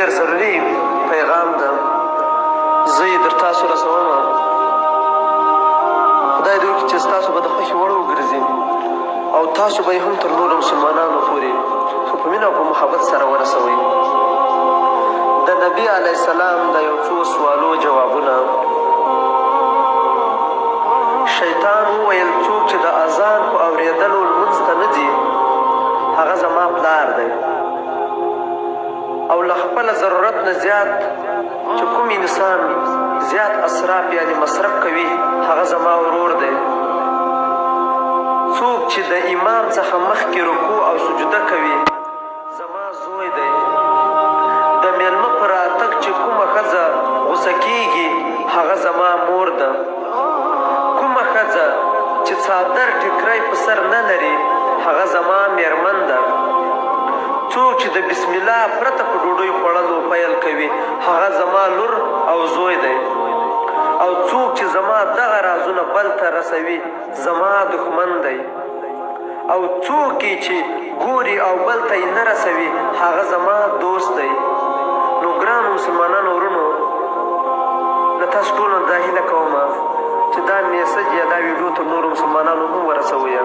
ډیر ضروري پیغام ده، زه یې در تاسو رسوم. خدای دې وکړي چې ستاسو به د خوښې وړ وګرځي او تاسو به یې هم تر نورو مسلمانانو پورې ښه په مینه او په محبت سره ورسوئ. د نبي علیه السلام د یو څو سوالو جوابونه. شیطان وویل، څوک چې د اذان په اورېدلو لمونځ ته نه ځي هغه زما پلار دی. او له خپل ضرورت نه زیات چې کوم انسان زیات اسراف یعنی مصرف کوي هغه زما ورور دی. څوک چې د امام څخه مخکې رکوع او سجده کوي زما زوی دی. د میلمه په راتګ چې کومه ښځه غوسه کیږي هغه زما مور ده. کومه ښځه چې څادر ټیکری په سر نه لري هغه زما میرمن ده. څوک چې د بسم الله پرته په ډوډۍ خوړلو پیل کوي هغه زما لور او زوی دی. او څوک چې زما دغه رازونه بل ته رسوي زما دښمن دی. او څوک یې چې ګوري او بل ته یې نه رسوي هغه زما دوست دی. نو ګرانو مسلمانانو ورونو، له تاسو ټولو دا هیله کوم چې دا میسج یا دا ویډیو تر نورو مسلمانانو هم ورسوئ.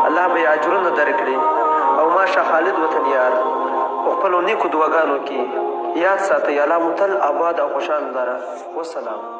الله به یې اجرونه درکړي. او ما شاه خالد وطنیار په خپلو نیکو دعاګانو کې یاد ساتئ. الله مو تل آباد او خوشحال لره. والسلام.